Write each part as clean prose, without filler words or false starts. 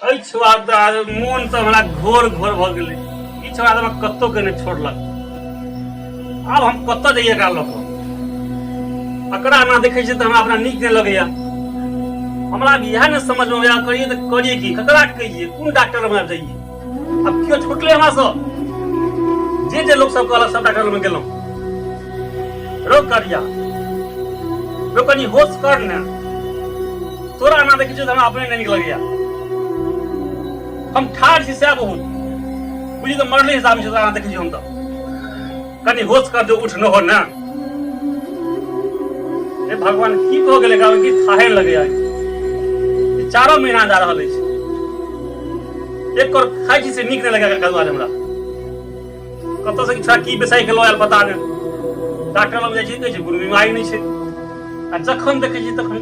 एहि छुआ तऽ मोन तऽ हमरा घोर घोर भऽ गेलै। ई छुआ तऽ हमरा कतहु के नहि छोड़लक। आब हम कतऽ जइयै एकरा लऽ कऽ? एकरा एना देखै छियै तऽ हमरा अपना नीक नहि लगैया। हमरा आब इएह ने समझमे अबैया, करियै तऽ करियै की, ककरा कहियै, कोन डॉक्टर लग जइयै? आब केओ छुटलै हमरासँ? जे जे लोक सब कहलक सब डॉक्टर लग गेलहुँ। रो करिया, रो कनि होश कर ने। तोरा एना देखै छियै तऽ हमरा अपने नहि नीक लगैया। हम ठाढ़ छी सएह बहुत, बुझी तऽ मरले हिसाब छै। तोरा एना देखै छी हम तऽ कनि होश कर जो, उठ न हो ने। हे भगवान, की भऽ गेलै गाँव की थाहे लगैया। ई चारो महीना जा रहल अछि, एक और खाइ छी से नीक नहि लगैया। एकर दुआरे हमरा कतऽसँ कि की बेसाइ के लऽ आयल पता नहि। डॉक्टर लग जाइ छी, कहै छै कोनो बीमारी नहि छै, आ जखन देखै छी तखन।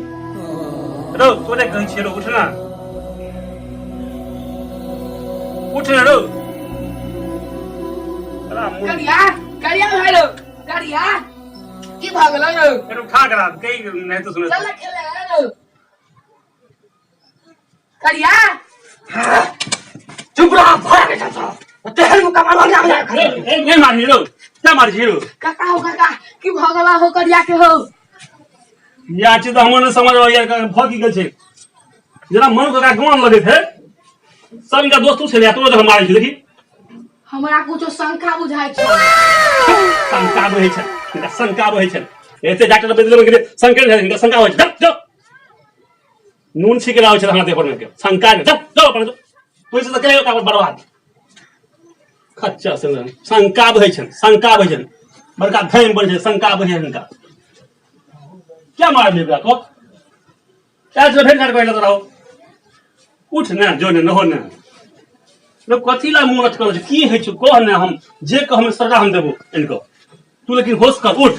रौ, तोरे कहै छियै रौ, उठ ना, उठ ना रौ। बड़ा मोन- करिया, करिया भाई रो, करिया, की भऽ गेलौ रौ? फेर उठा करा कहीं नहीं तो सुने। चल खेले रौ करिया। चुप रह, भरा के चल तेहन मुक्का मारल जा जा। ए, नहीं मारी रौ, क्या मारी रौ? काका हो काका, की भऽ गेलौ हो करिया के हो? या चीज तऽ हमर नहि समझ आबैया भऽ की गेल छै। जेना मनु काका गाँव लगैत है, सब इनका दोस्तो छलै, तोरो जखन मारै छै देखी। हमरा कुछो शंका बुझाइ छै। शंका बहै छै हिनका, शंका बहै छै। एते डॉक्टर बदले गेलै, शंका नहि, हिनका शंका होइ छै। जा जा, नून छिके लाबै छै हमरा देह पर में के शंका नहि। जा जा अपन तू से तऽ केले ओकरा बर्बाद खच्चा से। शंका बहै छै, शंका बहै छै, बड़का धैम बनै छै, शंका बहै छै हिनका। क्या मारली ओकरा को? चार से भेट घाट करै तोरा। उठ ने, जो ने, नहो ने। लोग कथी ला मुँह लटकल छै? की होइ छै कह ने, हम जे कहब सरकार हम देबो इनको, तू लेकिन होश कर, उठ।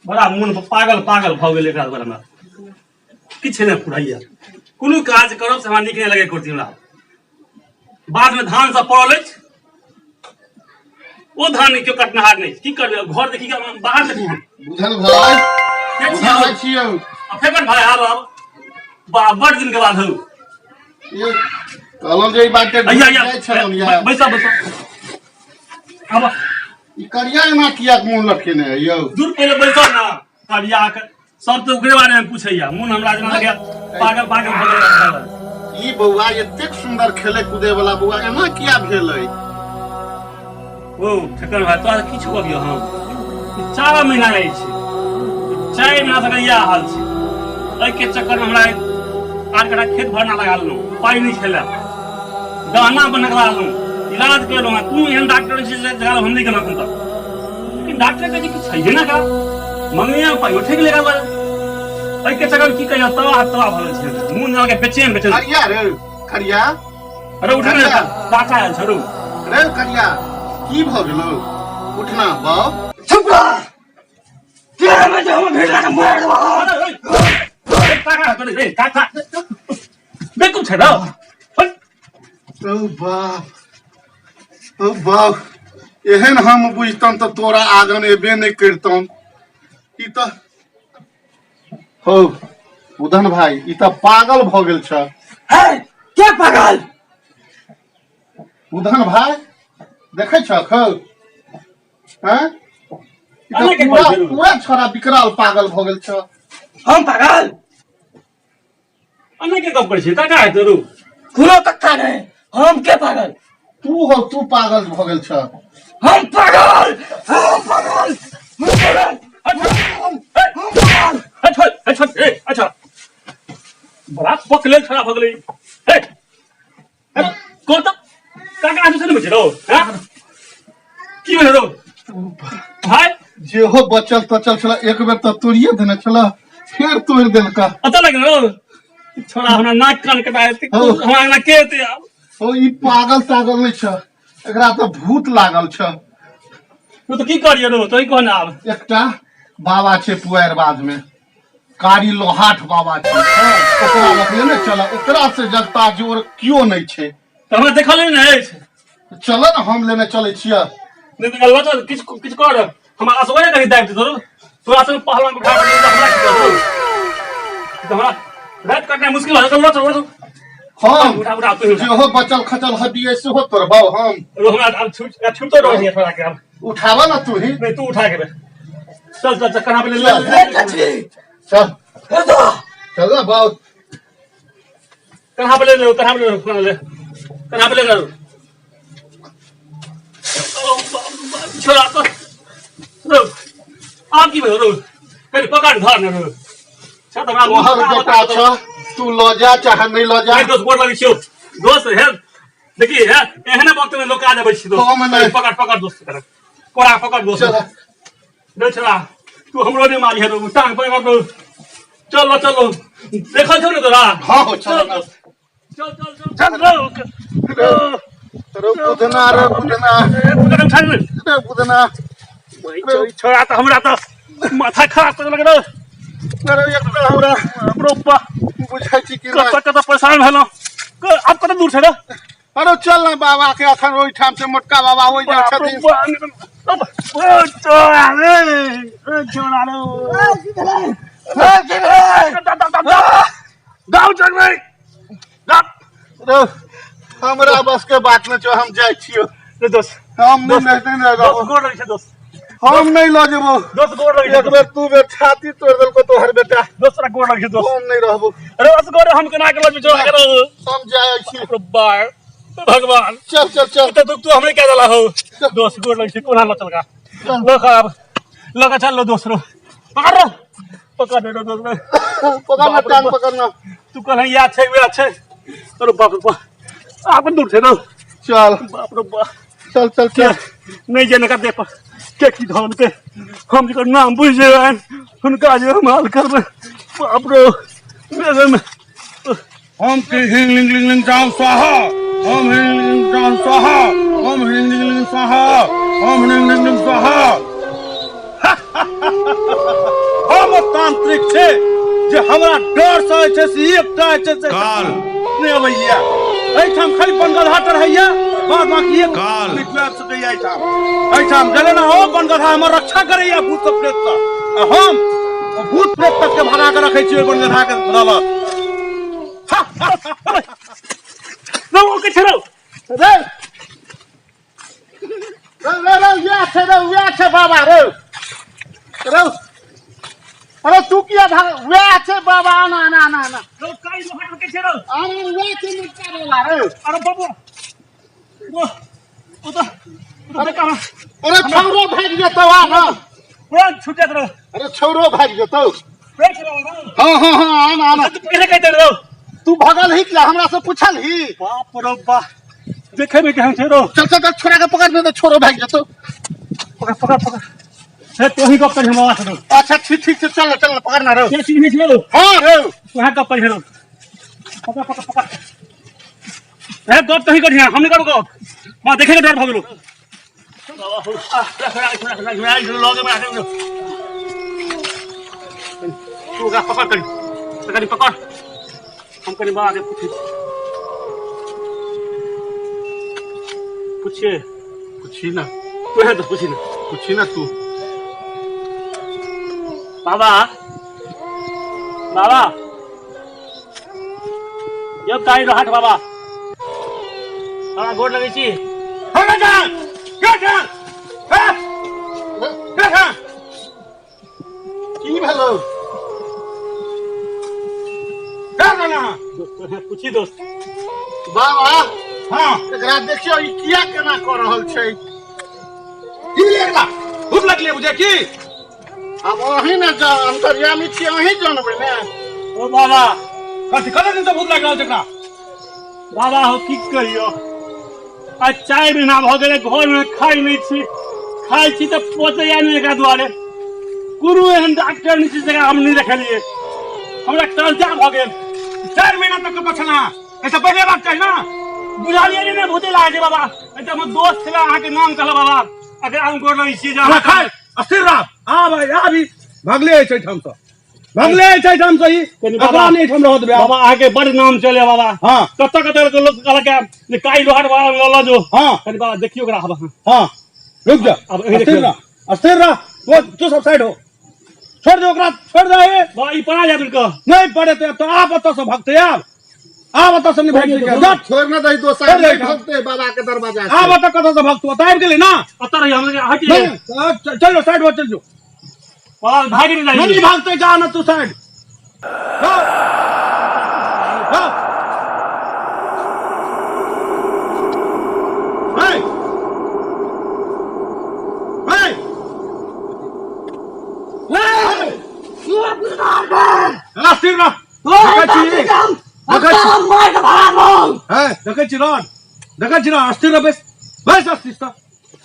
बड़ा मोन पागल पागल भऽ गेल एकरा दुआरे। हमरा किछु नहि फुराइया, कोनो काज करब से हमरा नीक नहि लगै कुर्ती। हमरा बादमे धान सब पड़ल अछि, ओ धान नहि केओ कटनिहार नहि, की करबै? घर देखी के बाहर देखू हम। बुझल भाई। के बुझल छियौ? भाई छियौ। आ फेर भाई, आब आब बा बड़ दिन के बाद हौ। ये कहलहुँ जे ई बाटे अइया अइया। जाइ छलहुँ या। बैसा बैसा, आब। ई करिया एना किया मुँह लटकेने है यौ? दूर, पहिले बैसो ना। करिया के सब तऽ ओकरे बारे में पूछैया। मोन हमरा जेना लगैया पागल पागल भऽ गेल। ई बौआ एतेक सुंदर खेले कूदे वाला बौआ एना किया भेल है? ओ ठेकन भाई, तोरा किछु कहियो हम, ई 4 महीना रहै छै, 4 महीना से इएह हाल छै। एहिके चक्कर में हमरा 8 कट्ठा खेत भरना लगा लेलहुँ, पाइ नहि छलै, गहना बना लेलहुँ, इलाज केलहुँ हँ। कोनो एहन डॉक्टर छै जे जकरा हम नहि गेलहुँ एखन तक, लेकिन डॉक्टर कहै छै कि छैहे ना का मंगनिया पाइयो ठकि लेगा। एहिके चक्कर में की कहियो, तबाह तबाह भऽ गेल छै मुँह जेना के बेचैन बेचैन। करिया रे, करिया। अरे उठ ने, काका आयल छौ रौ। रे करिया, की भऽ गेलौ? उठना बाप। चुप रह, तेरे में जो हम भीड़ लगा मार देबो। अरे काका, रे काका, बेकुम छै रौ। ओ बाप, ओ बाप, एहन हम बुझतन तऽ तोरा आगन एबे नहि करितन। ई तऽ हौ बुधन भाई, ई तऽ पागल भऽ गेल छ। है के पागल? बुधन भाई, देखै छह हौ? हैं, ई अहाँ तऽ के पूरा कहै छी? पूरा छोरा विकराल पागल भऽ गेल छ। हम पागल? अना के गप करै छी काका हेतौ रौ? कोनो कक्का नहीं, हम के पागल? तू हो, तू पागल भऽ गेल छ। हम पागल, हम पागल, हम पागल, हम पागल। अच्छा अच्छा, ए अच्छा, बड़ा पकले खड़ा भऽ गेलै। हे कह तऽ काका, हाथ से नहि बचै रौ? हैं, की भेल रौ भाय? जेहो बचल तचल छला, एक बेर तऽ तोड़िए देने छला, फेर तोड़ि देलका। अतऽ लग रौ छोड़ा, हमरा नाक कान कटा हेतै। हौ। हमरा अंगना के एतै आब? ओ ई पागल तागल नहि छ, एकरा तऽ भूत लागल छ। तू तऽ की करियै रौ, तोही कह ने आब। एकटा बाबा छै पुआर बाध में, कारी लोहाठ बाबा छै, ओकरा लग लेने चल, ओकरा से जगता जोर कियो नहि छै। तऽ हमरा देखल नहि ने अछि। चल ने, हम लेने चलै छियै। नहि तऽ गलबा चल, किछु किछु कर, हमरा असगरे कहीं दाबि देतौ। तोरा संग पहलवान उठा के हमरा की करतौ? तऽ हमरा रात कटनाइ मुश्किल भऽ जेतौ। चल चल। हम उठा उठा, तू उठा। जेहो बचल खचल हड्डी अछि सेहो तोड़बौ हम। रो, हमरा आब छूट छूटतो रहै छै थोड़ा के आब। उठाबऽ ने तू ही। नहीं, तू उठा के बे। चल चल चल, कहाँ पे ले ले। हे कची। चल। हे तो। चल ना बहुत। कहाँ पे ले ले, कहाँ पे ले ले, ले कहाँ पे ले ले। छोड़ा तो रो, आब की भेल रो? कनि पकड़ धर ने रो। छा तऽ हमरा तोहर बेटा छ, तू लऽ जा चाहे नहि लऽ जा। नहीं दोस्त, गोर लगै छियौ दोस्त। हे देखी, हे एहने वक्त में लोग काज अबै छी दोस्त। हम नहि। पकड़ पकड़ दोस्त, कर कोड़ा पकड़ दोस्त। चल। रे छोड़ा, तू हमरो नहीं मारी है रो, टांग पकड़ रो। चलो चलो, देखल छौ ने तोरा? हाँ हो, चल चल ना। दोस्त, चल चल चल चल रो रो। रो बुधना, रो बुधना। ए, बुधना उठा ले। रे बुधना। छोड़ा तऽ हमरा तऽ माथा खराब कर देलक रे। अरे एकटा हमरा हमरो बा बुझाइ छी कि नहि। कतऽ कतऽ परेशान भेलहुँ। आब कतऽ दूर छै रे? अरे चल ना, बाबा के अखन ओहिठाम से मोटका बाबा ओहि जा बाप रे छथिन। बा, ओ छोड़ा रे, ओ छोड़ा रे। गाँव चल रे। रे, हमरा बस के बात नहि छौ, हम जाइ छियौ। रे दोस्त। हम नहि नहि नहि दोस्त, रहबो। गोर लगै छै दोस्त। हम नहि लऽ जेबो। दोस्त, गोर लगै छै। एक बेर तू बेर छाती तोड़ि देलको तोहर बेटा। दोस्त, तोरा गोर लगै छै दोस्त। हम नहि रहबो। अरे बस गोर हम केना के लऽ छोड़ा के हम जाइ छी। बाप रे बा, भगवान। चल चल चल। एते दुख तू हमरे क्या देला हो दोस्त? गोर लगै छै। कोना लऽ चल गा? लऽ कऽ आब लऽ कऽ चल लो दोस्त। रो पकड़ रो, पकड़ रो दोस्त रे। पकड़ना। बाप रे टांग बाप। पकड़ना। तू कहल इएह छै वएह छै। अरे बाप रे बाप, आब दूर छै रो। चल। बाप रे बाप। चल चल के चल। नहि जे नका देख के की धन के हम जकर नाम बुझि जेबनि हुनका जे हम हाल करबै। बाप रे बेगम। हम की हिंग लिंग लिंग लिंग जाम स्वाहा, हम हिंग लिंग लिंग जाम स्वाहा, हम हिंग लिंग लिंग स्वाहा, हम हिंग लिंग लिंग स्वाहा। हम तांत्रिक छै जे हमरा डर से जे छै से एकटा जे छै से काल नहि अबैया एहिठाम। खाली बनगदहा चढ़ैया, बाद बाकी एक काल। नहि आबि सकैया एहिठाम। एहिठाम गेलै ने ओ बनगदहा हमर रक्षा करैया भूत प्रेत सँ, आ हम भूत प्रेत तक के भगा के रखै छियै बनगदहा के बदौलत। रो के छै रो। रे रे रे रे, उएह छै रे, उएह छै बाबा रे। रे अरे तू किया भाग? उएह छै बाबा, आना आना आना आना। रो काई लोहार के छै रो। आना, उएह छै मुटका बाबा रे। अरे बाबू, ओ ओ तो अरे कहाँ? अरे छौरो भागि जेतौ, आ ना। पूरा छूट जात रो। अरे छौरो भागि जेतौ। पूरा छौरो रो। हाँ हाँ हाँ, आना आना। तू पहिले कहि दे रो। तू भगल ही किया? हमरा से पूछल ही? बाप रो बा, देखे में केहन छै रो। चल चल चल, छोड़ा के पकड़ में तो छोरो भागि जेतौ। पकड़ पकड़ पकड़। हे तू ही गप करी, हम बाबा से रो। अच्छा ठीक ठीक छै, चल चल, पकड़ना रो। के चिन्है छै रो? हाँ रो। वहाँ गप करी रो। पकड़ पकड़ पकड़। हे गप तो ही करी, हम नहीं करू गप। वहाँ देखे के डर भऽ गेलो। बाबा हो, आ, रख रख रख रख रख, लगे में राख। तू ओकरा पकड़ करी करी पकड़, हम कनी बाबा के पूछै छी। पूछिए? पूछी ना। तू है तो पूछी ना। पूछी ना तू। बाबा बाबा, यौ काई रोहाट बाबा, बाबा गोर लगै छी। की भेलौ? दोस्त, पूछी दोस्त। बाबा। हाँ। एकरा देखियौ, ई किया केना कऽ रहल छै? की भेलै एकरा? भूख लगलै बुझे की? आब अहीं ने अंतर्यामी छी, अहीं जानबै ने। ओ बाबा। कथी? कते दिन से भूत लागि रहल छै एकरा? बाबा हो, की कहियो, आ 4 महीना भऽ गेलै घरमे खाइ नहि छी, खाइ छी तऽ पचैया नहि। एकरा दुआरे कोनो एहन डॉक्टर नहि छै जकरा हम नहि देखेलियै। हमरा कर्जा भऽ गेल। 4 महीना तक के पछना ऐसा पहले बात चाही ना। बुझलियै नहि ने, भूते लागै छै बाबा। एतऽ हमर दोस्त छलै, अहाँके नाम कहलक बाबा। अगर हम गोर लगै छी जे अहाँ खाइ अस्थिर रह। आ भाई, आ भी भागले अछि एहिठाम सँ, भागले अछि एहिठाम सँ ई। कनी बाबा- एकरा नहि एहिठाम रहऽ देबै आब। बाबा, अहाँके बड नाम चले बाबा। हाँ। कतऽ कतऽ के लोक कहलक जे काई लोहार बाबा लऽ लऽ जो। हाँ। कनी बाबा देखियौ ओकरा आब अहाँ। हाँ, रुक जा। अब एही अस्थिर देखियौ। रह, अस्थिर रह। वो तू सब साइड हो। छोड़ दे ओकरा छोड़ दे। बा ई पड़ा जाय के। नहीं पड़े तो आब ओतऽ से भगते, आब आब ओतऽ से नहीं भागि सकै। जा, छोड़ न दही दोसर छोड़ दे। नहीं भगते बाबा के दरवाजा से। आब ओतऽ कतऽ से भगतौ? ओतऽ आबि गेलै ना। ओतऽ रही हम हटि। नहीं, चल जो साइड हो, चल जो। बाबा भागि नहीं नहीं जाइए। भागते, जा ना तू साइड। जा। जा। हे! हे! हे, स्थिर रह। देखै छी? देखै छी? हे, देखै छी रड? देखै छी रड? स्थिर रह, बैस बैस, स्थिर सँ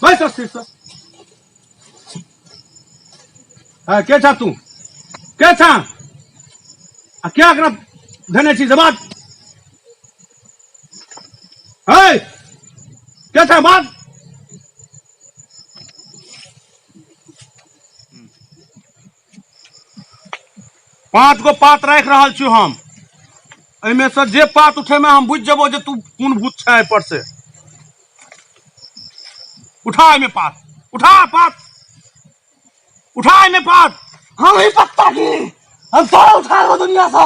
बैस, स्थिर सँ। हे, के छा तू? के छा आ क्या एकरा धेने छी से बात? हे, के छा बात? पांच गो पात राखि रहल छी हम, एहिमे से जे पात उठेमे हम बुझि जेबो जे तू कोन भूत छै। एहि पर से उठा, एहिमे पात उठा, पात उठा, एहिमे पात। हम ही पत्ता की हम तोरा उठा लो दुनिया से।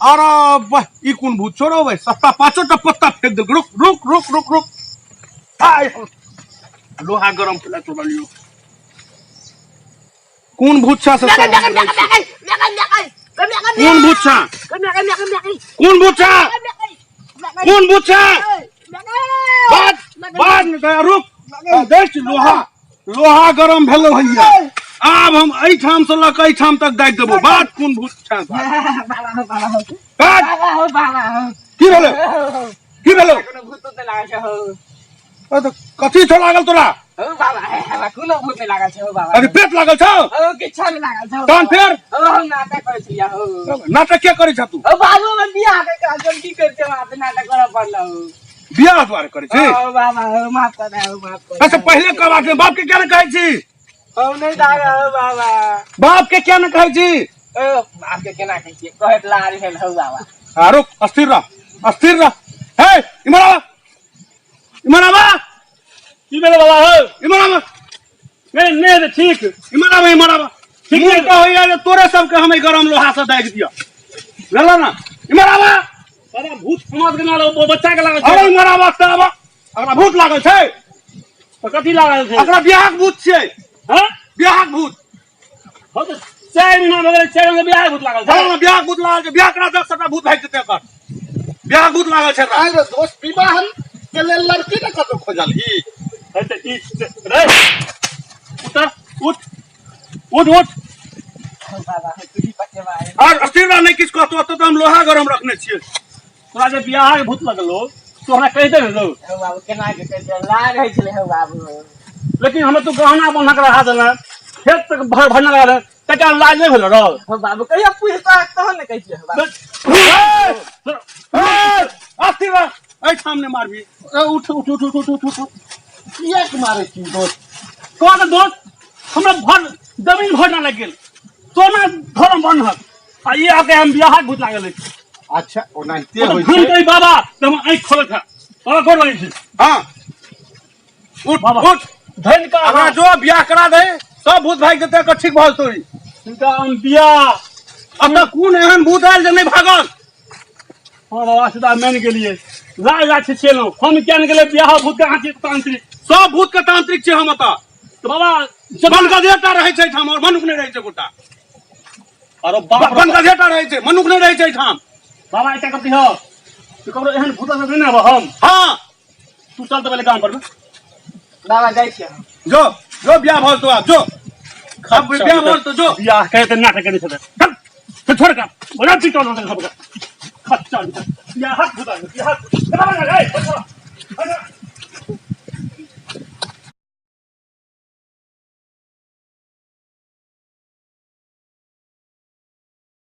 अरे वाह, ई कोन भूत छोड़ो भाई, सस्ता पांचो टा पत्ता फेंक देलक। रुक रुक रुक रुक रुक, आय लोहा गरम केला तोरा लियो। कोन भूत छा से? कोन भूत छा? कोन भूत छा? कोन भूत छा? बात बात नहीं, रुक। देख छी, लोहा लोहा गरम भेलो भैया। आब हम एहिठाम से लऽ कऽ एहिठाम तक दागि देबो। बात कोन भूत छा? बात की भेलो? की भेलो? अरे तऽ कथी छौ लागल तोरा? कोनो भूत नहि लागल छै हो बाबा। अरे पेट लागल छौ? हो, किछो नहि लागल छौ। तहन फेर? हो, हम नाटक करै छलियै हो। नाटक के करै छह तू? हो बाबू, हमर बियाह के काज हम की करते, वहाँ पे नाटक करऽ पड़ल हो। बियाह दुआरे करै छी? हो बाबा, हो, माफ कर दे हो, माफ कर। अच्छा, पहिले कहबाक नहि, बाप के किया ने कहै छी? हो नहि दादा, हो बाबा। बाप के किया ने कहै छी? ओ बाप के केना कहै छियै, कहैत लाज भेल हो बाबा। आ रुक, अस्थिर रह, अस्थिर रह। हे, इम्हर आबा, इम्हर आबा। की भेलै बाबा हो? इम्हर आबा। नहीं नहीं तऽ ठीक। इम्हर आबा, इम्हर आबा। ठीक मोन छै। तऽ होइया जे तोरे सबके हम एहि गरम लोहा से दागि दिअ, बुझल ने? इम्हर आबा। बाबा, भूत समाज के ना लो, बच्चा के लागल अरे छै। इम्हर आबा तऽ आबा। एकरा भूत लागल छै? तऽ कथी लागल छै? एकरा बियाहक भूत छियै। हँ? बियाहक भूत। हो तऽ 4 महीना भऽ गेलै, 4 महीना बियाह भूत लागल छै? हँ, बियाहक भूत लागल छै। बियाह करा दे, सबटा भूत भागि जेतै एकर। बियाहक भूत लागल छै एकरा। आइ रे दोस्त, विवाह के लेल लड़की ने कतौ खोजलही? है तऽ ई रे, उतर, उठ उठ उठ। हो बाबा, हो, तू ही बचेबा। और अस्थिर रह, नहि किछु कहतो। ओतऽ तऽ हम लोहा गरम रखने छियै। तोरा जे बियाह के भूत लगलो तो हमरा कहि दे ने लो। हो बाबू, केना के कहै, लाज होइ छलै हो बाबू। लेकिन हमे तू गहना बन्हक रहा देना, खेत तक भर भरने लगा दे, तकर लाज नहीं भेलो रौ? हो बाबू, कहियो पूछता तहन ने कहै छियै हो बाबू। अस्थिर रह, एहिठाम नहि मारबी। ए, उठ उठ उठ उठ उठ उठ उठ। किएक मारै छी दोस्त? तोरा तऽ दोस्त हमरा भर जमीन भरना लागि गेल, सोना धर्म बन्हक, आ ई आके हम बियाहक भूत लागल अछि। अच्छा, ओनाहिते ओ तऽ होइ घुमि छै। कऽ बाबा तऽ हम आँखि खोलत है। बाबा, गोर लगै छी। हँ, उठ। बाबा। उठ। धन का अगर जो बियाह करा दे, सब भूत भागि जेतै एकर, ठीक भऽ जेतौ ई। हिनका हम बियाह एतऽ कोन एहन भूत आयल जे नहि भागल? हाँ बाबा, सीधा मानि गेलियै, लाज लाज छै छेलहुँ हम। किया ने गेलै बियाह भूत के अहाँ छी तांत्रिक? सब भूत के तांत्रिक छियै हम एतऽ। तऽ बाबा बनगधेटा रहै छै एहिठाम, और मनुख नहि रहै छै गोटा। अरे बाप रे। बनगधेटा रहै छै, मनुख नहि रहै छै एहिठाम। बाबा, एकटा गप दिह तू, ककरो एहन भूत नहि ने आबऽ हम। हँ। तू चल तऽ पहिले गाम पर। बाबा, जाइ छियै हम। जो जो, बियाह भऽ जेतौ आब, जो आब बियाह भऽ जेतौ, जो। बियाह करे तऽ नाटक करै छलै। चल चल, छोड़ काम, बड़ा चिटो न सबके खच्चर। बियाहक भूत आबै, बियाहक भूत।